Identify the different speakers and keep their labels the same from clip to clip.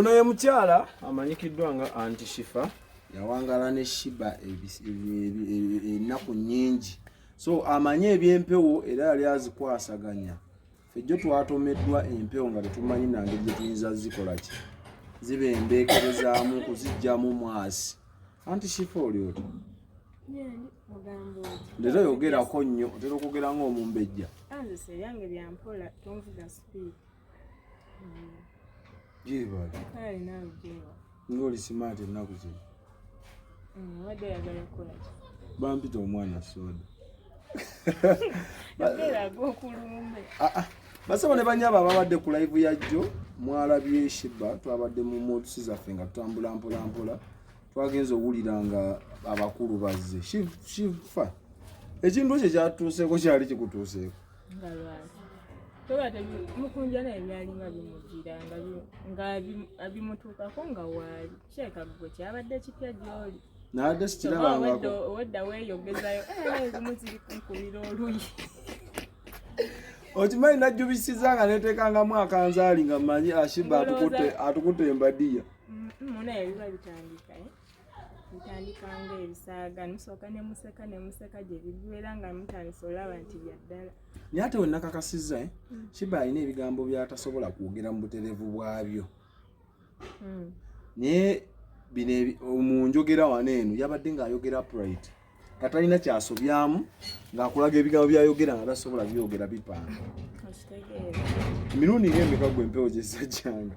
Speaker 1: Ono ye mukyala amanyikiddwa nga Anti Shifa,
Speaker 2: yawangala ne Shiba ennaku nnyingi, so amanyi ebyempewo era yali azikwasaganya. Ffejjo twatomeddwa empewo nga tetumanyi nangeri gye tuyinza zikola ki, zibembeekerezaamu kuziggyamu mwasi. Anti Shifa, oli oti leero yogerako nnyo, otera okwogera ng'omumbejja.
Speaker 3: Nze ebyange byampola, tonvuga speed.
Speaker 2: Gyebale.
Speaker 3: Kale naawe gyebale.
Speaker 2: Ng'oli smart ennaku zino.
Speaker 3: Obadde oyagala kukola ki?
Speaker 2: Bampita omwana soda.
Speaker 3: Yogera ag'okulumbe.
Speaker 2: Ah, ah. Basebo ne banyaba ababadde ku live ya jjo, mwalabye Shiba, twabadde mu moods zaffe nga tutambula mpola mpola, twagenze owulira nga abakulu bazze. Shifa, ekintu ekyo kyatuuseeko kyali kikutuuseeko?
Speaker 3: Nga lwaki? Toba mukunja naye byalinga bimujjira nga bimutuukako nga waali. Kirabika gwe kyabadde kipya gy'oli.
Speaker 2: Nabadde sikirabangako.
Speaker 3: Owedda weeyogezayo ezimu ziri kunkubira oluyi.
Speaker 2: Okimanyi najjubisiza nga neteekangamu akanzaali nga mmanyi Ashiba atukutte embadiya.
Speaker 3: Munaye biba bitandika, eh? Bitandika nga ebisaaga, musooka ne museka ne museka, gye biggweera nga mutandise olaba nti bya ddala.
Speaker 2: Naye ate we nakakasizza, eh? Shiba alina ebigambo by'atasobola kwogera mu butereevu bwabyo. Naye bino mu njogera wano eno yabadde ng'ayogera upright, nga talina kyasobyamu, ng'akulaga ebigambo byayogera nga tasobola byogera bipanga.
Speaker 3: Okitegeera.
Speaker 2: Emirundi ng'emeka gwe empewo gye zajjanga?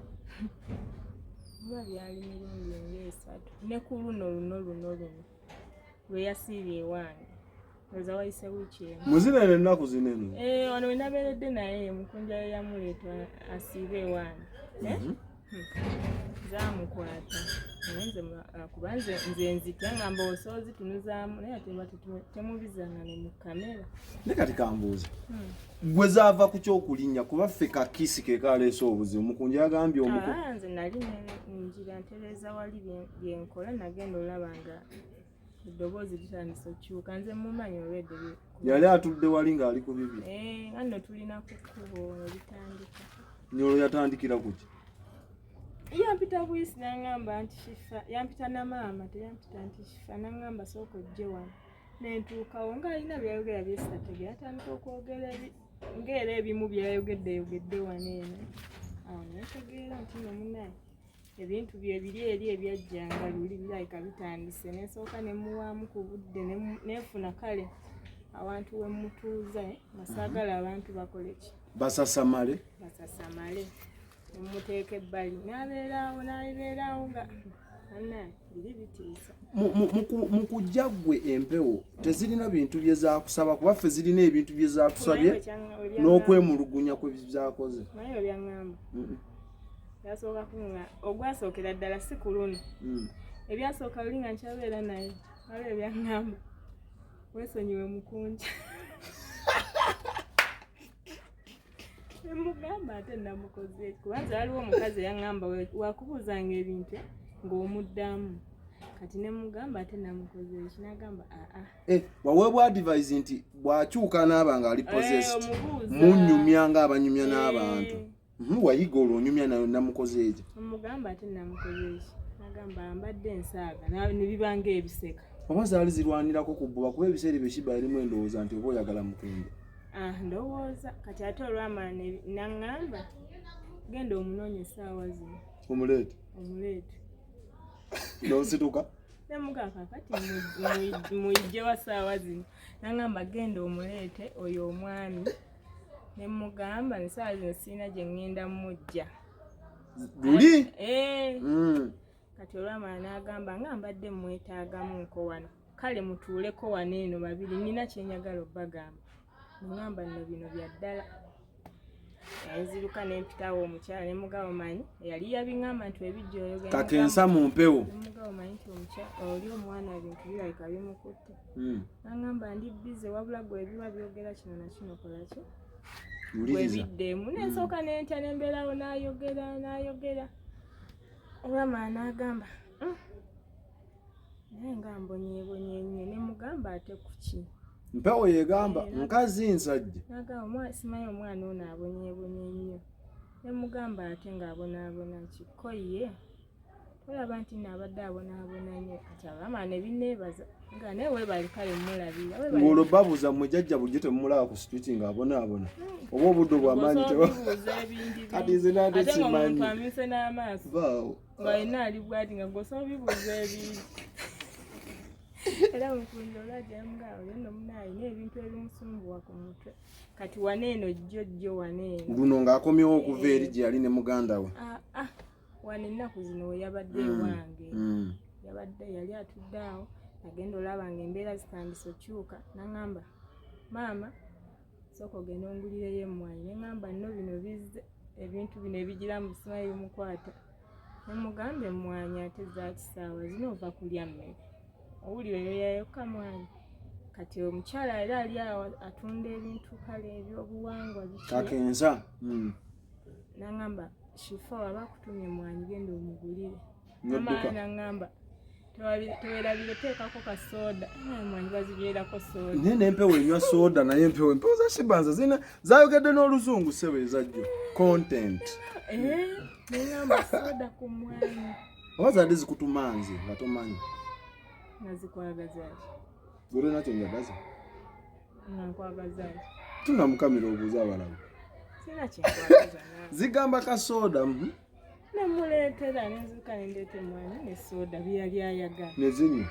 Speaker 3: Oba byali mirundi ng'esatu, ne ku luno luno luno luno lwe yasiibye ewange, oza wayise wiiki emu.
Speaker 2: Muzino eno ennaku zino eno.
Speaker 3: Eh, wano we nabeeredde naye mukunja ye yamuleeta asiibe ewange. Eh? Zaamukwata naye nze kuba nze nzitya nga mba osoozitunuzaamu, naye ate ba temubizanga ne mu kamera.
Speaker 2: Naye kati kambuuza, gwe zaava ku kyokulinnya? Kuba ffe kakisi ke kaleese obuzibu, mukunja yagambye omuku
Speaker 3: Ah, nze nali njira ntereeza wali byenkola, nagenda olaba nga eddoboozi litandise okukyuka, nze mumanyi olwedde
Speaker 2: Yali atudde wali ng'ali ku bibye.
Speaker 3: Eh, nga nno tulina ku kkubo ne bitandika.
Speaker 2: Nyolo yatandikira ku ki?
Speaker 3: Yampita buyisi n'aŋŋamba nti Shifa, yampita na maama, teyampita nti Shifa, n'aŋŋamba sooka ojje wano. Nentuukawo ng'alina byayogera byesitategeera, atandika okwogera ng'era ebimu byayogedde yogedde wano eno. Awo nentegeera nti no munaye ebintu bye biri eri ebyajjanga luli birabika bitandise. Nensooka ne muwaamu ku budde, nenfuna kale awantu we mutuuza, eh, nga saagala abantu bakole ki?
Speaker 2: Basasamale.
Speaker 3: Basasamale. Nemuteeka ebbali n'abeeraawo n'abeeraawo nga annaye biri bitiisa.
Speaker 2: Mu kujja ggwe empewo tezirina bintu bye zaakusaba? Kuba ffe zirina ebintu bye zaatusabye n'okwemulugunya kwe zakoze.
Speaker 3: Naye ebyaŋŋamba byasooka kuŋŋa ogwasookera ddala si ku luno. Ebyasooka luli nga nkyabeera naye, waliwo ebyaŋŋamba, weesonyiwe mukunja. Nemugamba ate namukoze eki? Kubanza waliwo omukazi eyaŋŋamba wakubuuzanga ebintu ng'omuddamu. Kati nemugamba ate namukoze eki? Nagamba aa.
Speaker 2: Eh, waweebwa advice nti bw'akyuka n'aba ng'ali possessed,
Speaker 3: omubuuza.
Speaker 2: Munyumya ng'abanyumya n'abantu. Wayiga olwo onyumya nayo, namukoze eki?
Speaker 3: Omugamba ate namukoze eki? Nagamba mbadde nsaaga ne biba ng'ebiseka.
Speaker 2: Oba zaali zirwanirako ku bbuba? Kuba ebiseera ebyo Shiba yalimu endowooza nti oba oyagala mukunja.
Speaker 3: Ah, ndowooza kati ate olwamala naŋŋamba genda omunoonya essaawa zino.
Speaker 2: Omuleete.
Speaker 3: Omuleete.
Speaker 2: N'osituka.
Speaker 3: Nemugamba kakati muyijjewa ssaawa zino? Naŋŋamba genda omuleete oyo omwami. Nemugamba nsaawa zino sirina gye ŋŋenda mujja.
Speaker 2: Luli.
Speaker 3: Eh. Kati olwamala n'agamba nga mbadde mwetaagamu nko wano, kale mutuuleko wano eno babiri, nina kyenjagala obbagamba. Ŋŋamba nno bino bya ddala. Nziruka nempitawo omukyala ne mugabo, manyi eyali yabiŋŋamba nti ebijja oyogera.
Speaker 2: Kakensa mu mpewo.
Speaker 3: Nemugabo, manyi nti oli omwana ebintu birabika bimukutte. Naŋŋamba ndi busy, wabula gwe ebiba byogera kino na kino, kola ki?
Speaker 2: Wuliriza.
Speaker 3: Webiddemu nensooka nentya, nembeerawo n'ayogera n'ayogera, olwamala n'agamba, naye nga mbonyeebonye nnyo." Ne mugamba ate kuki?
Speaker 2: Mpewo yegamba nkazi nsajja.
Speaker 3: Nagamba simanyi omwana ono abonyeebonye nnyo. Ne mugamba ate ng'abonaabona ki ko ye tolaba nti nno abadde abonaabona nnyo kati abama ne binneebaza nga naye weebale kale mmulabira weebale
Speaker 2: Ng'olwo babuuza mmwe jjajja bulijjo temumulaba ku street ng'abonaabona oba obudde obw'amaanyi
Speaker 3: Osobola
Speaker 2: teba
Speaker 3: obibuuza ebingi
Speaker 2: Kati
Speaker 3: bingi.
Speaker 2: nze nandye
Speaker 3: Ate ng'omuntu
Speaker 2: simanyi.
Speaker 3: amyuse n'amaaso
Speaker 2: Vaawo.
Speaker 3: ng'alina ali bwati nga gwosobola obibuuza ebingi era mukunja olwajja yamugamba oyo nno munaaye alina ebintu ebimusumbuwa ku mutwe kati wano eno jjo jjo wano eno
Speaker 2: Luno ng'akomyewo okuva eri gye yali ne muganda we.
Speaker 3: Ah, ah, wano ennaku zino we yabadde ewange yabadde yali atudde awo agenda olaba nga embeera zitandise okyuka naŋŋamba maama sooka ogenda ongulireyo emmwanyi ne ŋŋamba nno bino bizze ebintu bino ebigira mu simanyi bimukwata ne mugamba emmwanyi ate zakisaawa zino ova kulya mmere owulira eyo yayokka mwanyi kati omukyala era ali awo atunda ebintu kale ebyobuwangwa biki
Speaker 2: Kakensa.
Speaker 3: Naŋŋamba Shifa waba akutumye emmwanyi genda omugulire.
Speaker 2: N'odduka.
Speaker 3: Mama naŋŋamba tewerabire teekako ka soda emmwanyi bazinywerako soda.
Speaker 2: Naye n'empewo enywa soda naye empewo empewo za Shibanza zirina zayogedde n'oluzungu ssebo ezajjo content.
Speaker 3: Eh, neŋŋamba soda ku mmwanyi
Speaker 2: Oba zadde zikutuma nze nga tomanyi.
Speaker 3: Nga zikwagaza ki?
Speaker 2: Gwe tolina ky'onjagaza.
Speaker 3: Nga nkwagaza ki?
Speaker 2: Tuna mu kamera obuuze abalala.
Speaker 3: Sirina kyenkwagaza naawe.
Speaker 2: Zigamba ka soda.
Speaker 3: Namuleetera nenzuuka nendeeta emmwanyi ne soda byeyali ayagala.
Speaker 2: Ne zinywa.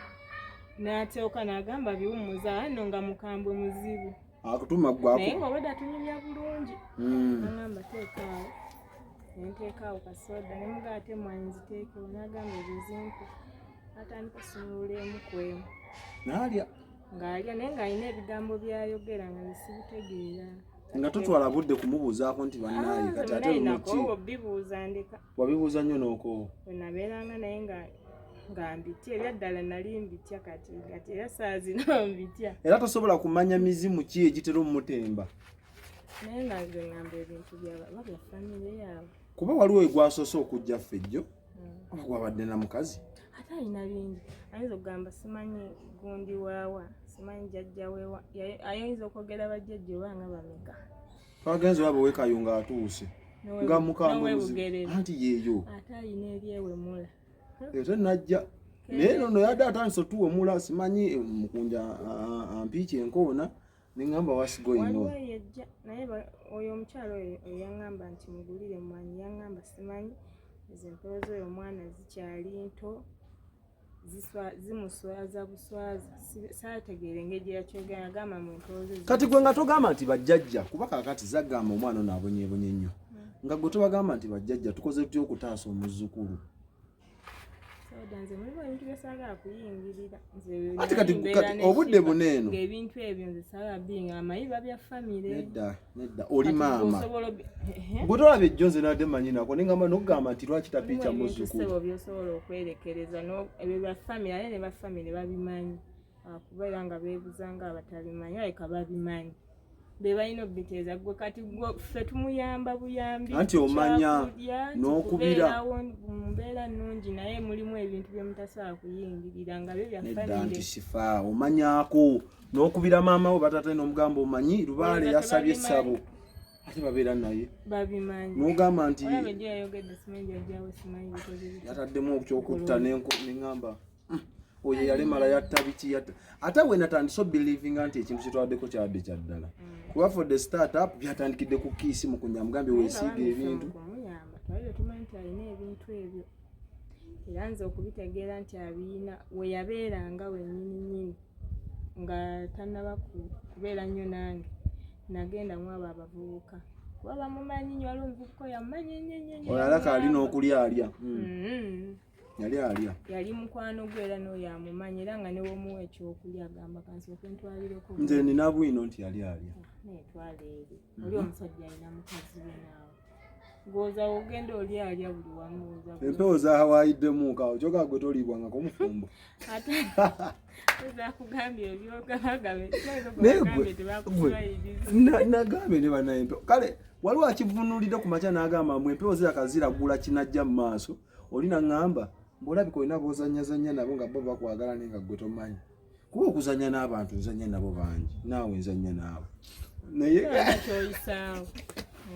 Speaker 3: N'ateoka n'agamba biwummuza nno nga mukambwe muzibu.
Speaker 2: Akutuma gwe aku.
Speaker 3: Naye ng'obwedda atunyumya bulungi. N'angamba teekaawo. Ne nteekaawo ka soda ne mugamba ate emmwanyi nziteekewo n'agamba ezo zimpe. N'atandika okusumulula emu ku emu.
Speaker 2: N'alya.
Speaker 3: Ng'alya naye ng'alina ebigambo by'ayogera nga nze sibitegeera.
Speaker 2: Nga totwala budde kumubuuzaako nti bannaaye
Speaker 3: Ah,
Speaker 2: kati ate
Speaker 3: nze
Speaker 2: luno ki?
Speaker 3: nakoowa obibuuza ndeka.
Speaker 2: Wabibuuza nnyo n'okoowa.
Speaker 3: Bwe nabeeranga naye nga mbitya ebyaddala nali mbitya kati kati era ssaawa zino mbitya.
Speaker 2: Era tosobola kumanya mizimu ki egitera omutemba.
Speaker 3: Naye nga nze ngamba ebintu byaba oba bya famire yaabwe.
Speaker 2: Kuba waliwo egwasoose okujja ffe jjo oba gwabadde na mukazi.
Speaker 3: Ate alina bingi ayinza okugamba simanyi gundi waawa simanyi jjajja wewa ayinza okwogera bajjajja oba nga bameka.
Speaker 2: Twagenze olaba ow'e Kayunga atuuse nga mukambwe muzibu anti yeeyo.
Speaker 3: Ate alina ebyewemula.
Speaker 2: Eyo tennajja naye nono yadde atandise otuwemula simanyi mukunja ampiiki enkoona ne ŋŋamba what's going on.
Speaker 3: Waliwo eyajja naye oyo omukyala oyo eyaŋŋamba nti mugulire emmwanyi yaŋŋamba simanyi ezo empewo z'oyo omwana zikyali nto zimuswaza buswaza saategeera engeri gye yakyogera yagamba mu mpewo ze
Speaker 2: Kati gwe nga togamba nti bajjajja kuba kaakati zagamba omwana ono abonyeebonye nnyo nga gwe tobagamba nti bajjajja tukoze tutya okutaasa omuzzukulu.
Speaker 3: Soda nze mulimu ebintu bye saagala kuyingirira nze
Speaker 2: Ate kati
Speaker 3: nali mbeera
Speaker 2: kati
Speaker 3: ne
Speaker 2: obudde
Speaker 3: Shiba
Speaker 2: buno eno.
Speaker 3: ng'ebintu ebyo nze saagala binga amanyi babya famire.
Speaker 2: Nedda nedda oli
Speaker 3: Kati
Speaker 2: maama.
Speaker 3: osobola ehe.
Speaker 2: Gwe tolaba ejjo nze nadde mmanyi nako ne ngamba n'okugamba nti lwaki tapiica
Speaker 3: Mulimu ebintu
Speaker 2: muzzukulu.
Speaker 3: ssebo by'osobola okwerekereza ebyo bya famire ate ne ba famire babimanyi. Kubeera nga beebuza nga abatabimanyi aleka babimanyi. Be balina obiteeza gwe kati gwe ffe tumuyamba buyambi.
Speaker 2: Anti omanya
Speaker 3: Kyakulya, nti
Speaker 2: n'okubira.
Speaker 3: kubeerawo mu mbeera nnungi naye mulimu ebintu bye mutasobola kuyingirira nga byo bya
Speaker 2: Nedda
Speaker 3: famire.
Speaker 2: nti Shifa omanyaako n'okubira maama wo bataata n'omugamba omanyi lubaale
Speaker 3: Olowooza
Speaker 2: yasabye
Speaker 3: tebabimanyi?
Speaker 2: essabo ate babeera naye.
Speaker 3: Babimanyi.
Speaker 2: N'ogamba nti
Speaker 3: Olaba ejjo yayogedde simanyi jjajjaawe simanyi bikoze bitya.
Speaker 2: yataddemu ekyokutta ne ŋŋamba, oyo yalemala yatta biki yatta. Ate we natandise obelievinga nti ekintu kye twabaddeko kyabadde kya ddala. Kuba for the start up byatandikidde ku kiisi mu kunyamba, mugambye
Speaker 3: Naye nga
Speaker 2: weesiiga
Speaker 3: bambi ffe
Speaker 2: ebintu.
Speaker 3: mu kumuyamba twali tetumanyi nti alina ebintu ebyo. Era nze okubitegeera nti abiyina we yabeeranga wennyini nnyini nga tannaba kubeera nnyo nange nagenda mu abo abavubuka. Kuba bamumanyi nnyo, waliwo omuvubuka oyo amumanyi nnyo nnyo nnyo.
Speaker 2: Oyo alaka alina okulya alya. Yali alya.
Speaker 3: Yali mukwano gwe era n'oyo amumanyi era nga ne w'omuwa ekyokulya agamba kansooke ntwalireko.
Speaker 2: Nze nina bwino nti yali alya.
Speaker 3: Ah, naye twala eri. Oli omusajja alina mukazi we naawe. Ng'oza ogenda oli alya buli wamu, oza buli
Speaker 2: Empewo zaawaayiddemu kaawo kyokka gwe toliibwangako mufumbo.
Speaker 3: Ate zakugambye ebyogabagabe.
Speaker 2: Naye gwe nagambye ne bannaye empewo. Kale waliwo akivunulidde ku makya n'agamba mbu empewo ziraka ziragula kinajja mu maaso. Oli n'aŋŋamba mbu olabika olina b'ozannyazannya nabo nga bo bakwagala naye nga ggwe tomanyi. Kuba okuzannya n'abantu nzannya nabo bangi, naawe nzannya naawe. Naye
Speaker 3: Olina ky'oyisaawo.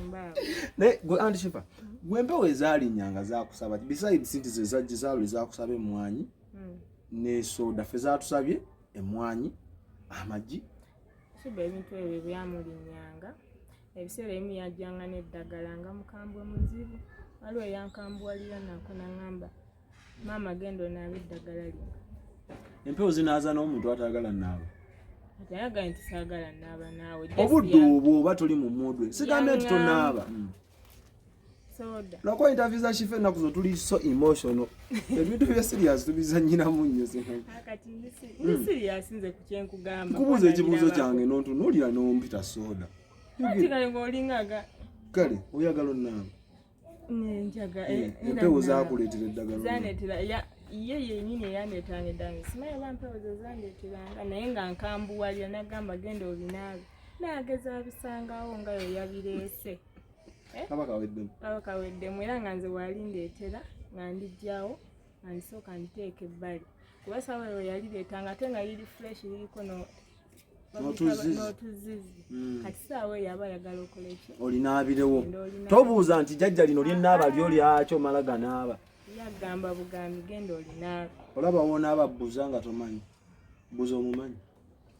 Speaker 3: Mbaawo.
Speaker 2: Naye gwe Auntie Shifa, gwe empewo ezalinnyanga zakusaba, besides nti ze zajja zaaluli zakusaba emmwanyi ne soda, ffe zatusabye emmwanyi, amagi.
Speaker 3: Shiba ebintu ebyo byamulinnyanga. Ebiseera ebimu yajjanga n'eddagala nga mukambwe muzibu. Waliwo eyankambuwalira nako naŋŋamba, maama genda onaabe eddagala lino.
Speaker 2: Empewo zinaaza n'omuntu atagala naaba.
Speaker 3: Kati ayagala nti saagala naaba naawe.
Speaker 2: Obudde obwo oba toli mu mood, sigambye nti tonaaba.
Speaker 3: Soda.
Speaker 2: Lwakuba interview za Shifa ennaku zo tuli so emotional, ebintu bya serious tubizanyiramu nnyo.
Speaker 3: Kati ndi serious nze ku kyenkugamba.
Speaker 2: Kubuuza ekibuuzo kyange n'ontunuulira n'ompita soda.
Speaker 3: Ati kale ng'olingaga.
Speaker 2: Kale oyagala onaaba.
Speaker 3: Nenjaga.
Speaker 2: Empewo zakuleetera eddagala?
Speaker 3: Zandeetera ye yennyini eyandeetanga eddagala. Simanyi oba mpewo ze zandeeteranga, naye nga nkambuwalira nagamba genda obinaabe. Naageza abisangawo nga yo yabireese.
Speaker 2: Kaba kaweddemu.
Speaker 3: Kaba kaweddemu, era nga nze walindeetera nga ndijjawo nga ndisooka nditeeka ebbali, kuba sawa eyo yalireetanga ate nga liri fresh, liriko
Speaker 2: n'otuzizi.
Speaker 3: N'otuzizi. Kati saawa eyo aba ayagala okola ki?
Speaker 2: Olinaabirewo.
Speaker 3: Genda olinaabe.
Speaker 2: Tobuuza nti jjajja lino lyenaaba lyo lyakyo mala ganaaba.
Speaker 3: Yagamba bugambi genda olinaabe.
Speaker 2: Olaba wonaaba buza nga tomanyi, buza omumanyi.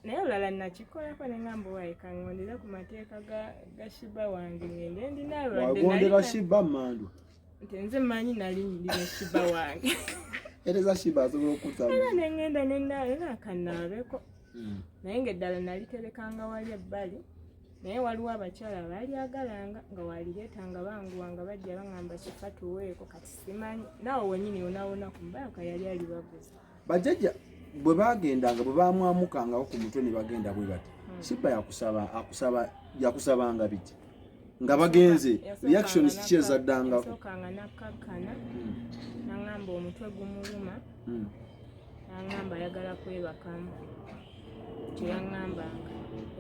Speaker 3: Naye olala nakikolako neŋŋamba waaye kaŋŋondere ku mateeka ga Shiba wange ngende ndinaabe wadde
Speaker 2: wagondera Shiba mandwa.
Speaker 3: Nti nze manyi nali ndi ne Shiba wange.
Speaker 2: Ereza Shiba asobola okutta.
Speaker 3: Era neŋŋenda nenaabe nga kanaabeko, naye ng'eddala naliterekanga wali ebbali, naye waliwo abakyala abaalyagalanga nga walireetanga banguwa nga bajja baŋŋamba kifa tuweeko. Kati simanyi naawe wenyini wonawona ku mbaaka yali alibaguza.
Speaker 2: Bajjajja bwe bagendanga, bwe bamwamukangako ku mutwe ne bagenda bwe bati, Shiba yakusaba akusaba yakusabanga biti nga bagenze, reactions ki ezaddangako?
Speaker 3: Yasookanga nakkakkana naŋŋamba omutwe gumuluma, naŋŋamba ayagala kwebakamu, kyeyaŋŋambanga,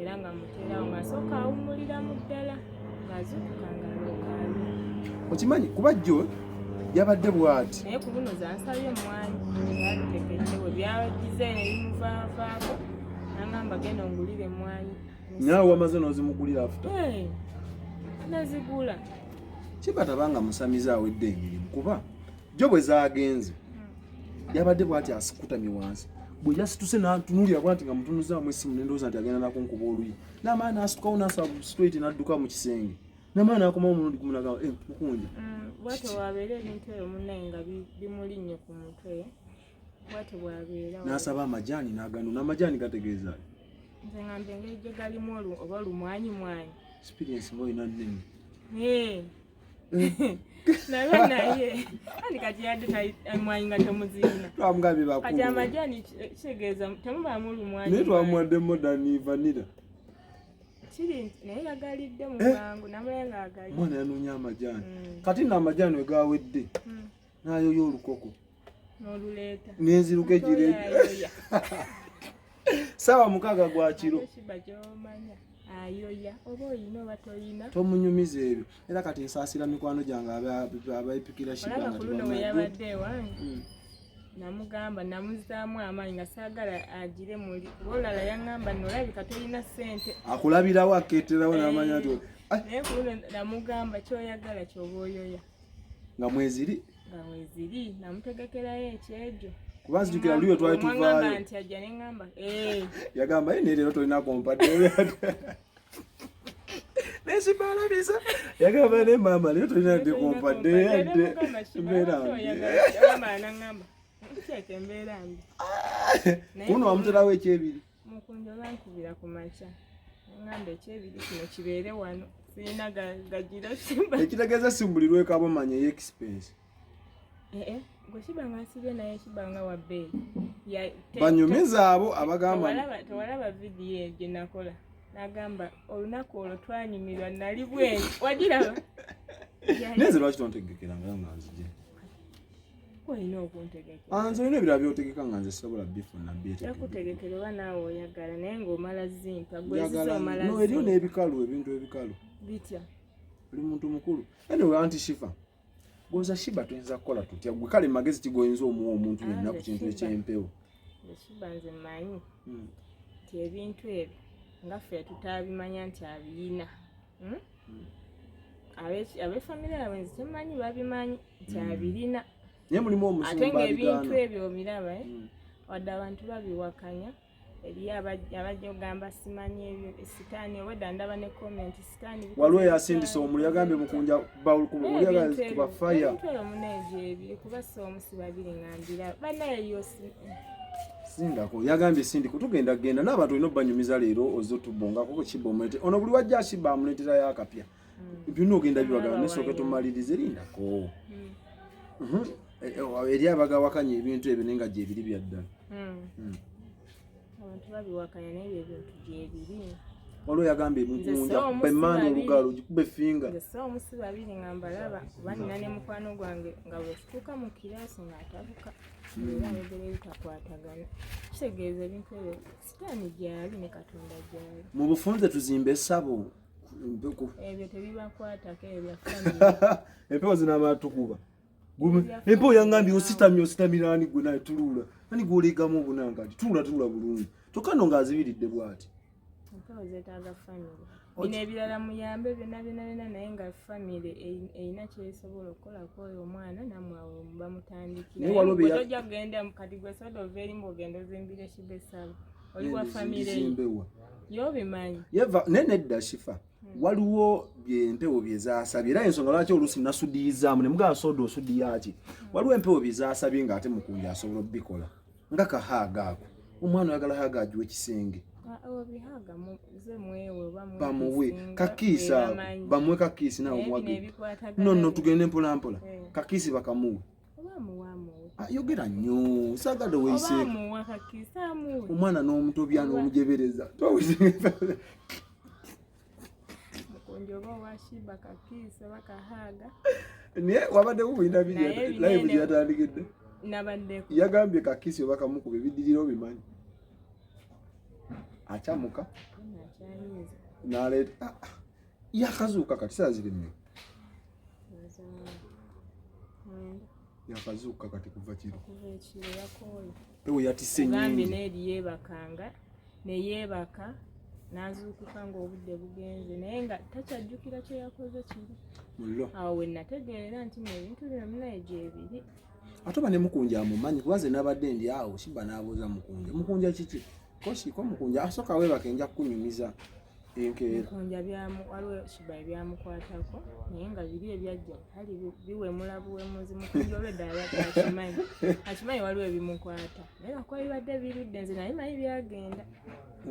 Speaker 3: era nga muteerawo ng'asooka awummuliramu ddala ng'azuukuka ng'alooka alya.
Speaker 2: Okimanyi kuba jjo yabadde bw'ati.
Speaker 3: Naye ku buno zansabye emwanyi, zabitegedde bwe byagize ne bimuvaavaako naŋŋamba genda ongulire emwanyi.
Speaker 2: Naawe wamaze n'ozimugulira after?
Speaker 3: Hey, nazigula.
Speaker 2: Kiba tabanga musamize awedde emirimu, kuba jjo bwe zaagenze yabadde bw'ati asikutamye wansi, bwe yasituse n'antunuulira bw'ati nga mutunuzaamu essimu nendowooza nti agenda nakunkuba oluyi, n'amala n'asitukawo n'asaba straight n'adduka mu kisenge, n'amala n'akomawo omulundi gumu n'agamba, "Eh, mukunja."
Speaker 3: Bwatyo bwabeera ebintu ebyo munnaye nga bimulinnye ku mutwe, bwatyo bwabeera.
Speaker 2: N'asaba amajaani n'agano n'amajaani gategeeza ki?
Speaker 3: Nze ngamba engeri gye galimu oba olumwanyi mwanyi.
Speaker 2: Experience ng'olina nnene.
Speaker 3: Eh. Naye andi kati yadde emwanyi nga temuzirina.
Speaker 2: Twamugambye
Speaker 3: Kati
Speaker 2: bakulu.
Speaker 3: Amajaani kitegeeza temubaamu lumwanyi.
Speaker 2: Naye twamuwadde modern vanilla.
Speaker 3: Kiri nti naye yagalidde mu
Speaker 2: Eh.
Speaker 3: bwangu namulaye ng'agalidde.
Speaker 2: Omwana yanoonya amajaani. Kati nno amajaani we gawedde n'ayoya olukoko.
Speaker 3: N'oluleeta.
Speaker 2: N'enziruka egira.
Speaker 3: Oyoya.
Speaker 2: Saawa 6 gwa kiro.
Speaker 3: Ate kiba gy'omanya ayoya oba oyina oba toyina.
Speaker 2: Tomunyumiza ebyo, era kati nsaasira mikwano gyange abayipikira Shiba
Speaker 3: Olaba
Speaker 2: nga
Speaker 3: ku luno we
Speaker 2: tebamanyi.
Speaker 3: yabadde ewange, namugamba namuzaamu amaanyi nga saagala agire muli, kuba olala yaŋŋamba nolabika tolina ssente.
Speaker 2: Akulabirawo akeeterawo n'amanya nti "Ai,"
Speaker 3: Naye ku luno namugamba kyoyagala kyoba oyoya.
Speaker 2: Nga mweziri.
Speaker 3: Nga weziri, namutegekerayo ekyejo.
Speaker 2: Kuba nzijukira luli we twali
Speaker 3: Omwaŋŋamba
Speaker 2: tuvaayo
Speaker 3: nti ajja neŋŋamba "Eh,
Speaker 2: yagamba ye naye leero tolina kompadde nesibalabisa, yagamba ne maama leero tolina dde kompadde yadde
Speaker 3: Nemugamba, "Shiba,
Speaker 2: embeera
Speaker 3: lwaki
Speaker 2: mbi."
Speaker 3: oyagala?" Yagamba naŋŋamba nteeka embeera mbi. Naye
Speaker 2: Kuno wamuterawo ekyebiri.
Speaker 3: Mukunja bankubira ku makya ŋŋamba ekyebiri kino kibeere wano, sirina gagira Shiba.
Speaker 2: Ekitegeeza si buli lwekaba omanya ey'expense.
Speaker 3: Eh, gwe Shiba nga nsibye naye Shiba nga wa bbeeyi.
Speaker 2: Banyumiza abo abagamba.
Speaker 3: Tewalaba vidiyo eyo gye nakola nagamba olunaku olwo twanyumirwa nali bweni wagiraba?
Speaker 2: Naye nze lwaki tontegekerangayo nga nzije?
Speaker 3: Olina okuntegekera.
Speaker 2: Ah, nze olina ebirala byotegeka nga nze sobola bifuna byetegeke.
Speaker 3: Yakutegekera oba naawe oyagala, naye ng'omala zimpa gwe zizo
Speaker 2: Njagala
Speaker 3: omala
Speaker 2: no eriyo
Speaker 3: zimpa.
Speaker 2: n'ebikalu, ebintu ebikalu.
Speaker 3: Bitya?
Speaker 2: Oli muntu mukulu. Anyway, Auntie Shifa, goza Shiba tuyinza kukola tutya? Gwe kale magezi ki goyinza omuwa omuntu yenna ku
Speaker 3: Nze
Speaker 2: kintu
Speaker 3: Shiba.
Speaker 2: ekyempewo?
Speaker 3: Nze Shiba nze mmanyi nti ebintu ebyo nga ffe tutaabimanya nti abiyina, Abefamire yaabwe nze kyemmanyi babimanyi nti abirina.
Speaker 2: Naye mulimu
Speaker 3: Ate
Speaker 2: omusumba
Speaker 3: ng'ebintu
Speaker 2: abigaana.
Speaker 3: ebyo obiraba, eh? Wadde abantu babiwakanya, eriyo abajja ogamba simanyi ebyo sitaani, obwedda ndaba ne comment sitaani bikoze.
Speaker 2: Waliwo eyasindisa
Speaker 3: Sitaani,
Speaker 2: omuliro, yagambye
Speaker 3: bikoze.
Speaker 2: mukunja
Speaker 3: Naye
Speaker 2: kuba
Speaker 3: ebintu
Speaker 2: kuba fire.
Speaker 3: Ebintu ebyo muneegyo ebiri kuba si omu si babiri nga mbiraba bannaye yo
Speaker 2: Sindako yagambye sindiko tugenda genda n'abantu olina obbanyumiza leero ozze otubongako ku Kiba omulete ono buli wajja Akiba amuleeterayo akapya byonna ogenda bibagamba.
Speaker 3: Omulaba
Speaker 2: Nesooke
Speaker 3: wanyu.
Speaker 2: Tumalirize, lindako. Eri abagawakanya ebintu ebyo naye nga gyebiri bya ddala.
Speaker 3: Abantu babiwakanya naye ebyo ebintu gyebiri.
Speaker 2: Waliwo yagambye
Speaker 3: Nze
Speaker 2: mukunja
Speaker 3: si omu,
Speaker 2: kuba
Speaker 3: si
Speaker 2: emmanda
Speaker 3: babiri.
Speaker 2: olugalo gikuba efinga.
Speaker 3: Nze si omu si babiri nga mbalaba, kuba nina ne mukwano gwange nga bwe tutuuka mu kiraasi ng'atabuka era ayogera ebitakwatagana. Kitegeeza ebintu ebyo sitaani gyali ne Katonda gyali.
Speaker 2: Mu bufunze tuzimbe essabo.
Speaker 3: Ebyo tebibakwatako, ebyo bya famire.
Speaker 2: Empewo zinamala tukuba. Empewo yangambye ositamye ositamira ani gwe naye tuluula ani gwolegamu obunanga nti tuula tuula bulungi kyokka nno ng'azibiridde bw'ati.
Speaker 3: Empewo zeetaaga famire. Bino ebirala muyambe byonna byonna byonna, naye nga famire erina kyesobola okukola ku oyo omwana, nammwe awo bamutandikira.
Speaker 2: Naye waliwo bye
Speaker 3: Tojja kugenda kati gwe soda ova eri mbu ogenda ozimbira Ekiba essabo oli wa famire ye.
Speaker 2: Zimbewa.
Speaker 3: Yobimanyi.
Speaker 2: Yeva naye nedda Shifa, waliwo byempewo bye zaasabye era ensonga lwaki oluusi nasudiyizaamu ne mugamba soda osudiyaki. Waliwo empewo bye zaasabye ng'ate mukunja asobola obikola nga kahaaga ako omwana oyagala haaga agiwa ekisenge.
Speaker 3: Obihaga ze mwewe oba
Speaker 2: Bamuwe
Speaker 3: mwekisinga,
Speaker 2: kakiisi ako.
Speaker 3: bebamanyi.
Speaker 2: Bamuwe kakiisi naawe
Speaker 3: Naye bino
Speaker 2: omuwagidde.
Speaker 3: ebikwatagana
Speaker 2: No no, tugende mpola mpola. Kakiisi bakamuwe.
Speaker 3: Oba amuwa amuwe.
Speaker 2: Ah, yogera nnyo saagadde
Speaker 3: Oba
Speaker 2: weyiseeko.
Speaker 3: amuwa kakiisi amuwe.
Speaker 2: Omwana n'omutobya n'omujebereza.
Speaker 3: Mukunja oba owashiba kakiisi oba kahaaga.
Speaker 2: Naye wabaddewo bulina
Speaker 3: Naye
Speaker 2: live
Speaker 3: binene.
Speaker 2: gye yatandikidde.
Speaker 3: Nabaddeko.
Speaker 2: Yagambye kakiisi oba kamukuba ebiddirira obimanyi akyamuka.
Speaker 3: Akyanyiiza.
Speaker 2: Naleeta ah, ah, yakazuuka kati saa ziri mmeka?
Speaker 3: 9.
Speaker 2: Yakazuuka kati kuva kiro.
Speaker 3: Kuva ekiro yakooye.
Speaker 2: Pewo yatisse
Speaker 3: Ogambye
Speaker 2: nyingi.
Speaker 3: neeri yeebakanga neyeebaka n'azuukuka ng'obudde bugenze naye nga takyajjukira kye yakoze kiri.
Speaker 2: Mullo.
Speaker 3: Awo we nategeerera nti no ebintu bino munaye gyebiri.
Speaker 2: Ate oba ne mukunja amumanyi kuba nze nabadde ndi awo Shiba n'abuuza mukunja, mukunja kiki kosiko mukunja asooka weebake nja kukunyumiza enkeera.
Speaker 3: Mukunja byamu waliwo Shiba ebyamukwatako naye nga biri ebyajja kali biwemula buwemuzi. Mukunja olwedda abadde akimanyi akimanyi waliwo ebimukwata naye lwakuba bibadde birudde nze naye manyi byagenda.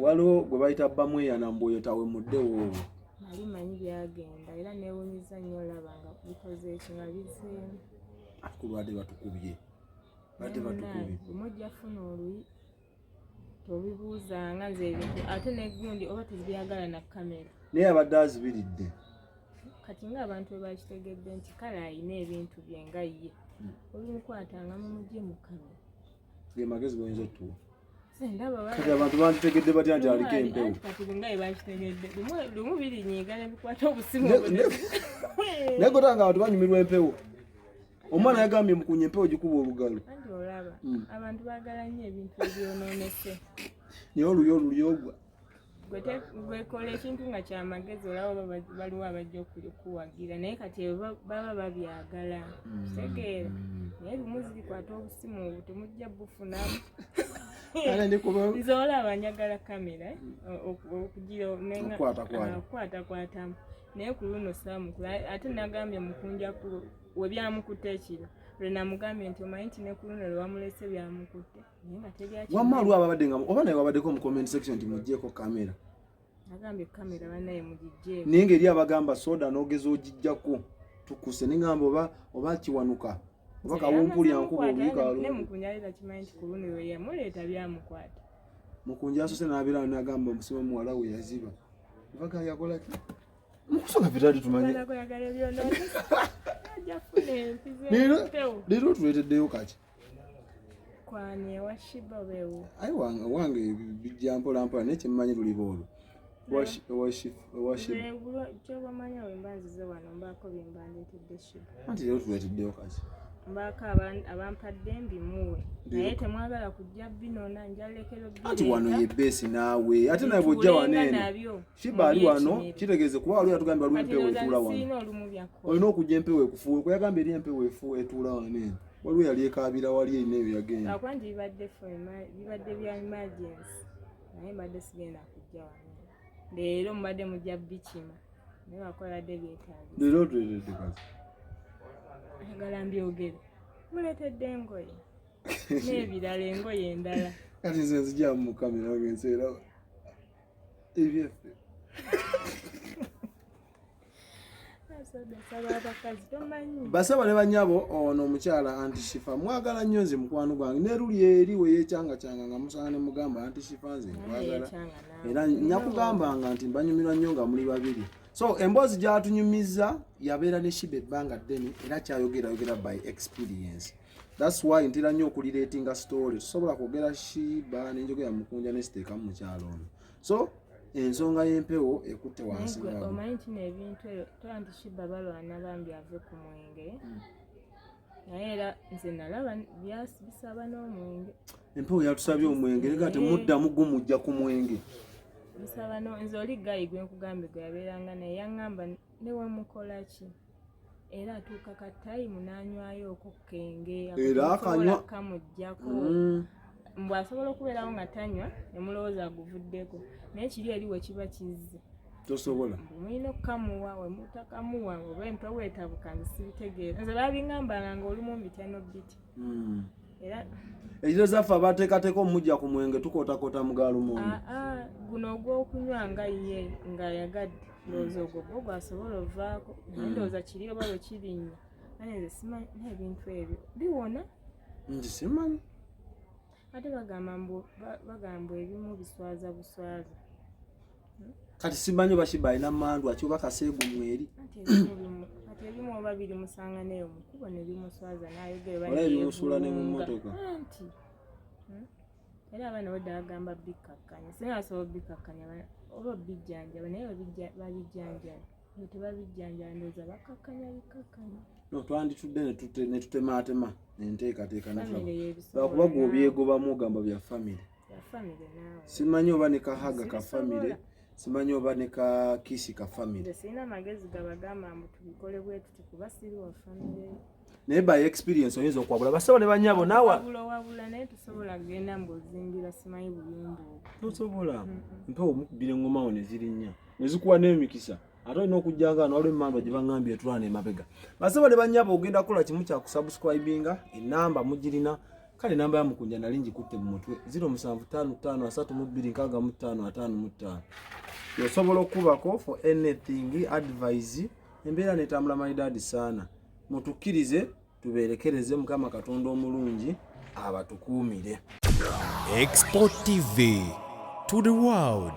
Speaker 2: Waliwo gwe bayita bamweyana mbwoyo tawemuddewo olwo.
Speaker 3: Nali manyi byagenda era neewunyiza nnyo olaba nga bikoze eki nga bizeemu.
Speaker 2: Ate batukubye badde batukubye.
Speaker 3: Mujja funa oluyi tobibuuzanga nze ebintu ate negundi oba tebyagala na kamera.
Speaker 2: Naye abadde azibiridde.
Speaker 3: Kati ng'abantu bwe bakitegedde nti kale ayina ebintu bye nga ye obimukwatanga mumugye mu kamera.
Speaker 2: Ge magezi goyinza otuwa.
Speaker 3: Nze ndaba
Speaker 2: Kati abantu banditegedde batya nti aliko empewo?
Speaker 3: Anti kati nga bwe bakitegedde lumu birinyiiga ne bikwata obusimu.
Speaker 2: Naye gotanga abantu banyumirwa empewo. Omwana yagambye mukunya empewo gikuba olugalo.
Speaker 3: Anti olaba abantu baagala nnyo ebintu ebyonoonese.
Speaker 2: Naye oluyo olulyogwa.
Speaker 3: Gwe kola ekintu nga kyamagezi olaba oba waliwo abajja okuwagira naye kati ebyo baba babyagala kitegeera naye lumu zirikwata obusimu obwo temujja bufunamu.
Speaker 2: Kale ndikuba
Speaker 3: Nze olaba njagala kamera okugira
Speaker 2: Okukwatakwata.
Speaker 3: okukwatakwatamu naye ku luno saamukula ate nagambye mukunja we byamukutte ekiro lwe namugambye nti omanyi nti ne ku luno lwe wamulese byamukutte naye nga teri
Speaker 2: Wamma waliwo ababadde nga oba naye wabaddeko mu comment section nti muggyeko kamera.
Speaker 3: Nagambye kamera bannaye mugigyeeko.
Speaker 2: Naye ngeri abagamba soda n'ogeza ogijjako tukuse neŋŋamba oba oba kiwanuka oba kawumpuli ankuba
Speaker 3: ne
Speaker 2: oluyika.
Speaker 3: Mukunja aleeta kimanyi nti ku luno lwe yamuleeta byamukwata.
Speaker 2: Mukunja asose n'abeerawo n'agamba omusima muwala we yaziba vaga yakola ki mukusooka ffe twali tumanyi.
Speaker 3: Kwagala kweyagala ebyonoonese ajja kufuna empizo
Speaker 2: Leero
Speaker 3: empewo.
Speaker 2: Leero otuleeteddeyo kaki?
Speaker 3: Kwani ewa Shiba obeewo?
Speaker 2: Aye wange wange bijja mpola mpola naye kyemmanyi luliba olwo ewa Shiba.
Speaker 3: Kyobamanya we mba nzize wano mbaako bye mba ndeetedde Shiba.
Speaker 2: Anti leero tuleeteddeyo kaki?
Speaker 3: Mbaako abampadde mbimuwe, naye temwagala kujja binona, njalekero.
Speaker 2: Anti wano ye beesi naawe, ate nawe bwojja wano eno Shiba ali wano, kitegeeze kuba waliwo yatugambye waliwo empewo etuula wano, olina okujja empewo ekufuuwe kwe yagambye eri empewo etuula wano eno, waliwo yali ekaabira wali erina ebyo yagenda.
Speaker 3: Lwakuba nti bibadde bya emergency, naye mbadde sigenda kujja wano leero, mubadde mujja bikima, naye bakoladde byetaagisa.
Speaker 2: Leero otuleetedde kazi.
Speaker 3: Ayagala mbyogere, muleetedde engoye n'ebirala, engoye endala.
Speaker 2: Kati nze nzija mu kamera ngenseera ebyeffe.
Speaker 3: Asaba abakazi tomanyi.
Speaker 2: Basaba ne banyabo, ono omukyala Anti Shifa mwagala nnyo, nze mukwano gwange, ne luli eri we yeekyangakyanga nga musana ne mugamba Anti Shifa nze nkwagala. Era nyakugambanga nti mbanyumirwa nnyo nga muli babiri. So emboozi gyatunyumiza yabeera ne Shiba ebbanga ddene, era kyayogera yogera by experience. That's why ntera nnyo okurelatinga story. Tusobola kwogera Shiba nenjogera Mukunja nesiteekamu mukyalo ono. So ensonga y'empewo ekutte wansi.
Speaker 3: Naye gwe
Speaker 2: nga
Speaker 3: omanyi nti ebintu ebyo tola nti Shiba balwana bambi ave ku mwenge, naye era nze nalaba bisaba n'omwenge.
Speaker 2: Empewo yatusabye omwenge naye nga temuddamu gumujja ku mwenge.
Speaker 3: Bisaba no nze oli gayi gwe nkugambye gwe yabeeranga naye yaŋŋamba ne wemukola ki era atuuka ka time n'anywayo okwo kenge.
Speaker 2: Era akanywa.
Speaker 3: Kamugjako. Mbw asobola okubeerawo nga tanywa nemulowooza aguvuddeko, naye kiri eri we kiba kizze.
Speaker 2: Tosobola.
Speaker 3: Mbu mulina okukamuwa, wemutakamuwa oba empewo etabuka, nze sibitegeera. Nze babiŋŋambanga nga olumu mbitya nobiti. Era
Speaker 2: Ekiro zaffe abateekateeka omujja ku mwenge tukootakoota mu galumonde.
Speaker 3: Aa, guno ogw'okunywa nga ye ng'ayagadde, ndowooza ogwo gwo gwasobola ovaako, naye ndowooza kiri oba bwe kirinnya ane nze simanyi n'ebintu ebyo biwona.
Speaker 2: Nti simanyi.
Speaker 3: Ate bagamba mbu bagamba ebimu biswaza buswaza.
Speaker 2: Kati simanyi oba Shiba alina mandwa ki oba kaseegu mweri.
Speaker 3: Anti ati ebimu oba birimusanga neyo mukubo ne bimuswaza n'ayogera oba
Speaker 2: Wala ebimusuula ne mu
Speaker 3: neyeevulunga.
Speaker 2: mmotoka.
Speaker 3: Anti Era abaana badde bagamba bikkakkanya, singa basobola obikkakkanya oba obijjanjaba, naye babijjanjaba nga tebabijjanjaba, ndowooza bakkakkanya bikkakkanya.
Speaker 2: No twanditudde ne tutemaatema enteekateeka
Speaker 3: Famire
Speaker 2: netulaba
Speaker 3: yebisobola.
Speaker 2: Lwakuba gwe obyegobamu ogamba bya famire.
Speaker 3: Ya famire naawe.
Speaker 2: Simanyi oba ne kahaga ka
Speaker 3: Sibisobola.
Speaker 2: famire, simanyi oba ne ka kiss ka famire.
Speaker 3: Nze sirina magezi gabagamba mbu tubikole bwe tuti kuba siri wa famire.
Speaker 2: Naye by experience oyinza okwabula basebo ne banyabo naawe.
Speaker 3: Wabula owabula, naye tosobola kugenda mbu ozingira simanyi buyumba obwo.
Speaker 2: Tosobola, mpewo omukubira engoma wo ne zirinnya ne zikuwa n'emikisa, ate olina okujja nga wano waliwo emmandwa gye baŋŋambye etulana emabega. Basebo ne banyabo, ogenda kukola kimu kya kusubscribinga, enamba mugirina. Kale namba ya Mukunja nali ngikutte mu mutwe, 0755326555. Osobola okubako for anything, advice, embeera netambula maridadi saana. Mutukkirize tubeerekereze, Mukama Katonda omulungi abatukuumire.
Speaker 4: Export TV to the world.